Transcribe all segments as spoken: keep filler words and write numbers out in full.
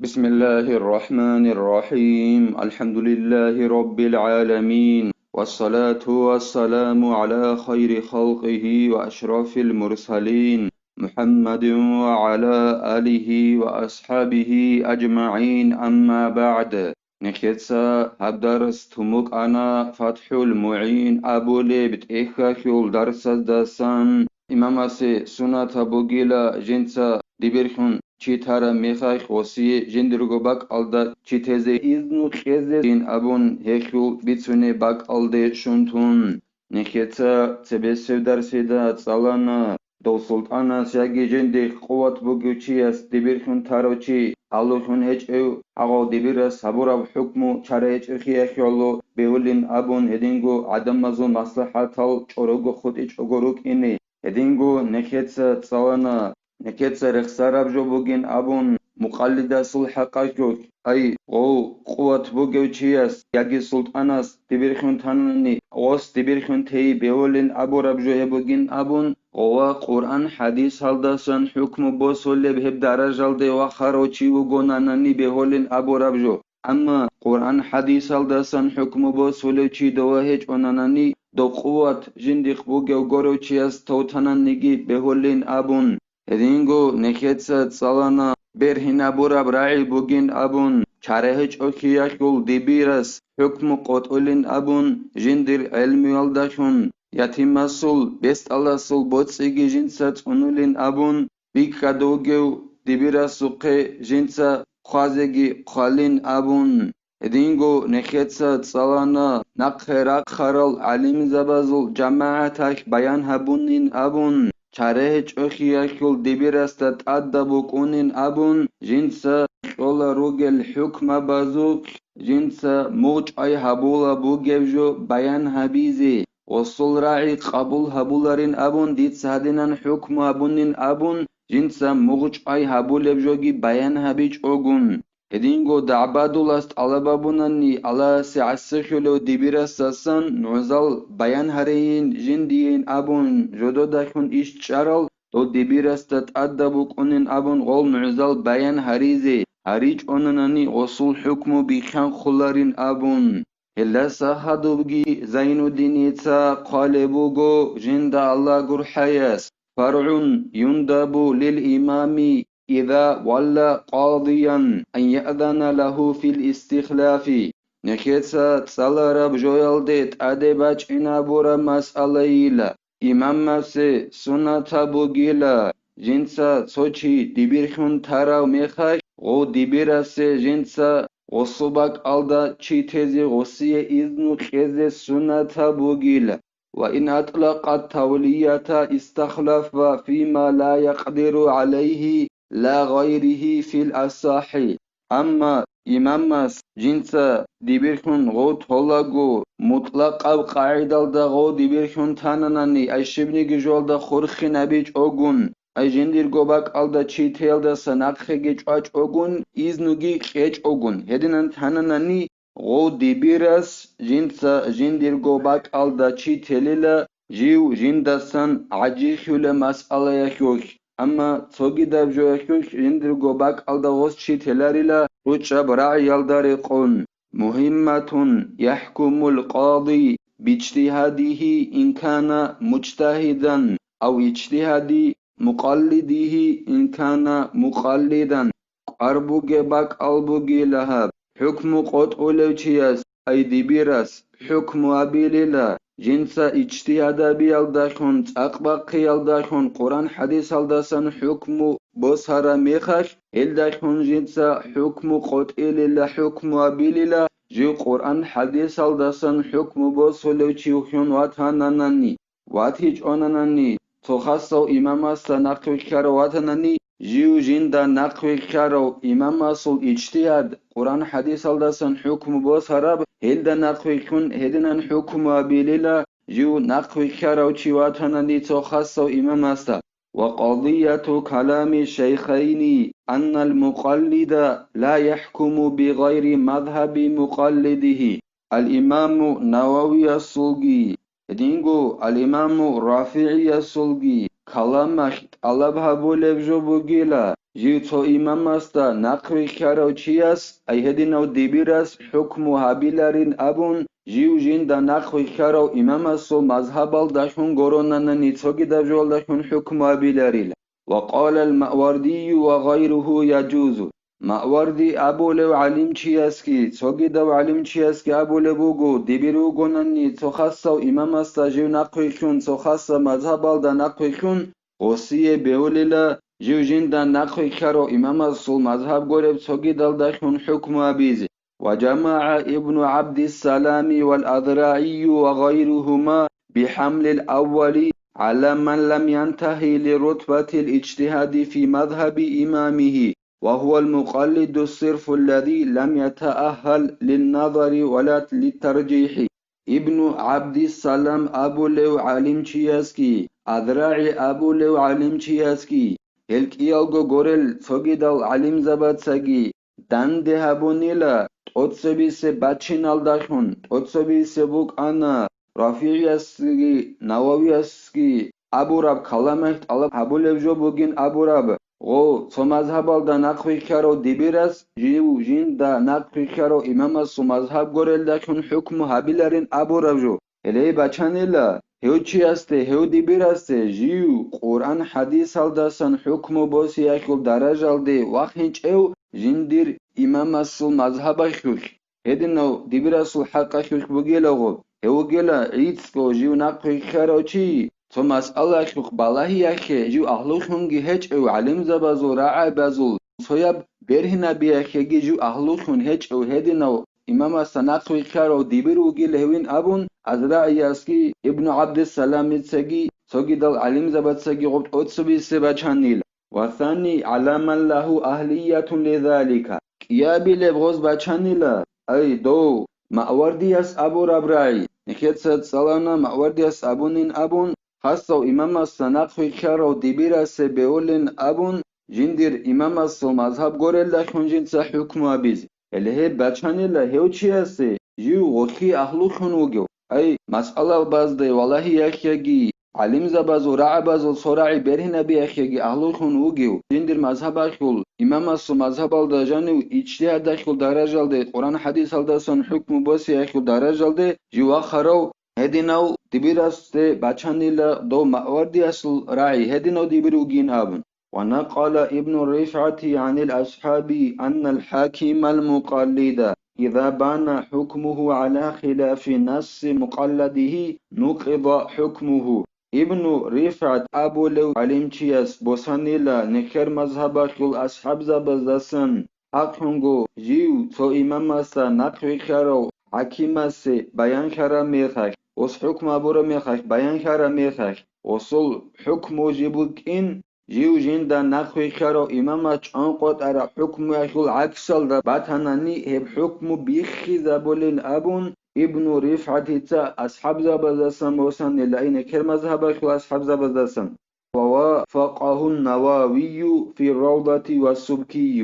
بسم الله الرحمن الرحيم. الحمد لله رب العالمين. والصلاة والسلام على خير خلقه وأشرف المرسلين محمد وعلى آله وأصحابه أجمعين. أما بعد. Нехеца гьаб дарс тун букӀана ФатхӀул МугӀин абулеб тӀехьалъул дарсаздасан. Имамасе суннатаб бугила жинца дибирхьун чи тараб мехалъ гъосие жиндирго бакӀалда чи тезе изну кьезе дин абун гьелъул бицунеб бакӀалде щун тун. Нехеца цебесеб дарсида цӀалана, дов султӀанас яги жиндихъ къуват бугев чияс дибирхьун тарав чи, гьалулъун гьечӀев, гьагъав дибирас гьабураб хӀукму чара гьечӀев хиялъулъ бегьулин абун, гьединго гӀадамазул маслахӀатал чӀорого хутӀичӀого рукӀине, гьединго нехеца цӀалана, нехеца рехсараб жо бугин абун, мукъаллидасул хӀакъалъулъ, ай, гъов къуват бугев чияс яги султӀанас дибирхьун танани, гъос дибирхьун тей бегьулин абураб жо гьеб бугин абун, гъова Къуръан-хӀадисалдасан хӀукму босулеб гьеб даражалде вахарав чи вугонанани бегьулин абураб жо. Амма Къуръан-хӀадисалдасан хӀукму босулев чи дова гьечӀонанани, дов къуват жиндихъ бугев горев чияс тов тананиги бегьулин абун, гьединго нехеца цӀалана бергьинабураб рагӀи бугин абун, чара гьечӀо хиялъул дибирас хӀукму къотӀулин абун, жиндир гӀелмуялдалъун, ятимасул, бесдаласул боцӀиги жинца цӀунулин абун, бикьадулгев дибирасухъе жинца хъвазеги хъвалин абун, гьединго нехеца цӀалана нахъе рахъарал гӀалимзабазул жамагӀаталъ баян гьабунин абун, чара гьечӀо хиялъул дибирасда тӀадаб букӀунин абун, жинца кьола ругел хӀукмабазухъ жинца мугъчӀвай гьабула бугеб жо баян гьабизе, гъосул рагӀи къабул гьабуларин абун дица гьадинан хӀукму гьабунин абун, жинца мугъчӀвай гьабулеб жоги баян гьабичӀогун. Гьединго дагӀбадулас тӀалаб гьабунани Аллагьасе гӀасихьулев дибирасдасан нугӀзал баян гьарейин жиндийин абун жододалъун иш чӀарал, дов дибирасда тӀадаб букӀунин абун гъол нугӀзал баян гьаризе, гьаричӀонанани гъосул хӀукму бихханхъуларин абун. Гьелдаса гьадубги Зайнуддиница хъвалеб буго жинда Аллагь гурхӀаяс: فرع يندب للإمام إذا ولى قاضيا أن يأذن له في الاستخلاف. Нехеца цӀалараб жоялде тӀаде бачӀинабураб масъалайила. Имамасе суннатаб бугила, жинца цо чи дибирхьун тарав мехалъ, гъов дибирасе жинца гъосул бакӀалда чи тезе гъосие изну кьезе суннатаб бугила. وإن أطلق التولية استخلف فيما لا يقدر عليه لا غيره في الأصح. Амма имамас жинца дибирхьун гъов толаго, мутӀлакъаб къагӀидалда гъов дибирхьун тананани, ай щибниги жоялда хурхинабичӀогун, ай жиндирго бакӀалда чи теялдаса нахъеги чӀвачӀогун, изнуги кьечӀогун, гьединан тананани, гъов дибирас жинца жиндирго бакӀалда чи телила, жив жиндасан гӀажихьулеб масъалаялъулъ, амма цогидаб жоялъулъ жиндирго бакӀалда гъос чи теларила ручӀаб рагӀиялда рекъон. مهمة يحكم القاضي باجتهاده إن كان مجتهدا أو اجتهاد مقلده إن كان مقلدا. КӀвар бугеб бакӀал бугила гьаб. ХӀукму къотӀулев чияс, ай дибирас, хӀукму абилила, жинца ижтигьад абиялдалъун, цӀакъ бахъиялдалъун Къуръан-хӀадисалдасан хӀукму босараб мехалъ, гьелдалъун жинца хӀукму къотӀилила, хӀукму абилила, жив Къуръан-хӀадисалдасан хӀукму босулев чи вугин ватананани. ВатичӀонанани, цо хасав имамасда нахъвилълъарав ватанани, жив жинда нахъвилълъарав имамасул ижтигьад, Къуръан-хӀадисалдасан хӀукму босараб, гьелда нахъвилълъун гьединан хӀукму абилила, жив нахъвилълъарав чи ватанани цо хасав имамасда. وقضية كلام الشيخين أن المقلد لا يحكم بغير مذهب مقلده. Ал-Имаму Нававиясулги, гьединго ал-Имаму РафигӀиясулги каламалъ тӀалаб гьабулеб жо бугила, жив цо имамасда нахъвилълъарав чияс, ай гьединав дибирас хӀукму гьабиларин абун, жив жинда нахъвилълъарав имамасул мазгьабалдалъун горонанани цогидаб жоялдалъун хӀукму гьабиларила. وقال الماوردي وغيره يجوز. Маъварди абулев гӀалимчиясги, цогидав гӀалимчиясги абулеб буго, дибир вугонани цо хасав имамасда жив нахъвилълъун, цо хасаб мазгьабалда нахъвилълъун, гъосие бегьулила жив жинда нахъвилълъарав имамасул мазгьаб гореб цогидалдалъун хӀукму гьабизе. وجمع ابن عبد السلام والأذرعي وغيرهما بحمل الأول على من لم ينته لرتبة الاجتهاد في مذهب إمامه، وهو المقلد الصرف الذي لم يتأهل للنظر ولا للترجيح. Ибну ГӀабдиссалам абулев гӀалимчиясги, АзрагӀи абулев гӀалимчиясги, гьел кӀиялго горел цогидал гӀалимзабацаги данде гьабунила, тӀоцебисе бачиналдалъун, тӀоцебисе букӀана РафигӀиясги, Нававиясги абураб каламалъ тӀалаб гьабулеб жо бугин абураб, гъо, цо мазгьабалда нахъвилълъарав дибирас жив жинда нахъвилълъарав имамасул мазгьаб горелдалъун хӀукму гьабиларин абураб жо. Гьеле бачанила, гьев чиясде, гьев дибирасде жив Къуръан-хӀадисалдасан хӀукму босиялъул даражалде вахинчӀев жиндир имамасул мазгьабалъулъ. Гьединав дибирасул хӀакъалъулъ бугелаго, гьев вугела гӀицӀго жив нахъвилълъарав чи, цо масъалаялъухъ балагьиялъе жив агьлулъунги гьечӀев гӀалимзабазул рагӀабазул цояб бергьинабиялъеги жив агьлулъун гьечӀев гьединав имамасда нахъвилълъарав дибир вугила гьевин абун, АзрагӀиясги, Ибну ГӀабдиссаламицаги, цогидал гӀалимзабацаги гъоб тӀоцебизе бачанила. والثاني على من له أهلية لذلك. КӀиабилеб гъоз бачанила, ай, дов, Маъвардияс абураб рагӀи, нехеца цӀалана Маъвардияс абунин абун, хасав имамасда нахъвилълъарав дибирасе бегьулин абун, жиндир имамасул мазгьаб горелдалъун жинца хӀукму гьабизе. Гьеле гьеб бачанила гьев чиясе, жив гъолъие агьлулъун вугев, ай, масъалабазде валагьиялъеги, гӀалимзабазул рагӀабазул цо рагӀи бергьинабиялъеги агьлулъун вугев, жиндир мазгьабалъул имамасул мазгьабалда жанив ижтигьадалъул даражалде, Къуръан-хӀадисалдасан хӀукму босиялъул даражалде жив вахарав гьединав дибирасде бачанила дов Маъвардиясул рагӀи гьединав дибир вугин абун. ونقل ابن رفعة عن الأصحاب أن الحاكم المقلد إذا بان حكمه على خلاف نص مقلده نقض حكمه. Ибну РифгӀат абулев гӀалимчияс босанила нехер мазгьабалъул асхӀабзабаздасан, ахӀунго жив цо имамасда нахъвилълъарав хӀакимасе баянлъараб мехалъ, гъос хӀукму гьабураб мехалъ баянлъараб мехалъ, гъосул хӀукму жиб букӀин, жив жинда нахъвилълъарав имамас чӀванкъотӀараб хӀукмуялъул гӀаксалда батанани, гьеб хӀукму биххизабулин абун, Ибну РифгӀатица асхӀабзабаздасан босанила, ай нехер мазгьабалъул асхӀабзабаздасан. ووافقه النووي في الروضة والسبكي.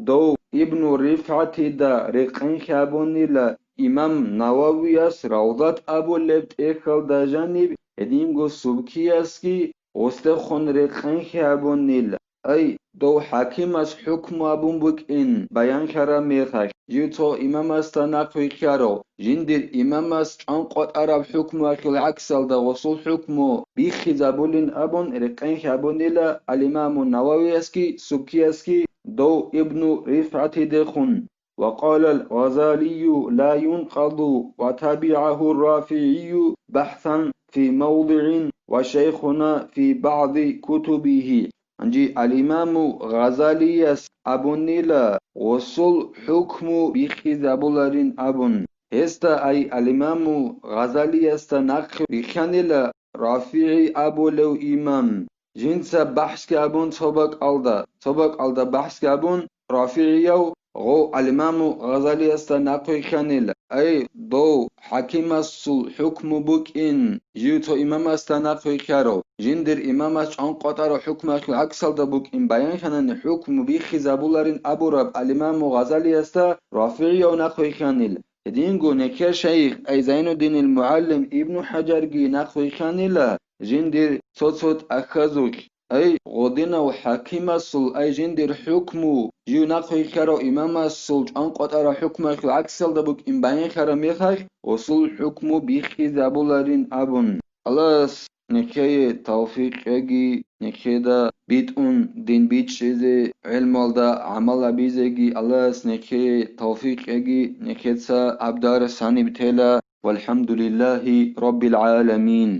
Дов Ибну РифгӀатида рекъенлъи гьабунила имам Нававияс Равдат абулеб тӀехьалда жаниб, гьединго Субкиясги гъосдехун рекъенлъи гьабунила. Ай, дов хӀакимас хӀукму гьабун букӀин баянлъараб мехалъ, жив цо имамасда нахъвилълъарав, жиндир имамас чӀванкъотӀараб хӀукмуялъул гӀаксалда гъосул хӀукму биххизабулин абун рекъенлъи гьабунила ал-Имаму Нававиясги Субкиясги дов Ибну РифгӀатидехун. وقال الغزالي لا ينقض وتبعه الرافعي بحثا في موضع وشيخنا في بعض كتبه. Гьанже ал-Имаму Гъазалияс абунила гъосул хӀукму биххизабуларин абун. Гьесда, ай ал-Имаму Гъазалиясда нахъе бихьанила РафигӀи абулев имам. Жинца бахӀсги абун цо бакӀалда, цо бакӀалда бахӀсги абун, РафигӀияв гъов ал-Имаму Гъазалиясда нахъвилълъанила, ай, дов хӀакимасул хӀукму букӀин, жив цо имамасда нахъвилълъарав, жиндир имамас чӀванкъотӀарав хӀукмуялъул гӀаксалда букӀин баянлъанани хӀукму биххизабуларин абураб ал-Имаму Гъазалиясда РафигӀияв нахъвилълъанила. Гьединго нехер шайх, ай Зайнуддинил мугӀалим Ибну ХӀажарги нахъвилълъанила жиндир цо-цо тӀахьазулъ. ай гъодинав хӀакимасул, ай жиндир хӀукму, жив нахъвилълъарав имамасул чӀванкъватӀарав хӀукмуялъул гӀаксалда букӀин байинхараб мехалъ, гъосул хӀукму биххизабуларин абун. Аллагьас нехее тавфикъ кьеги, нехеда битӀун дин бичӀчӀизе, гӀелмуялда гӀамал гьабизеги Аллагьас нехее тавфикъ кьеги, нехеца гьаб дарс гьаниб тела. ВалхӀамдулиллагьи раббил гӀаламин.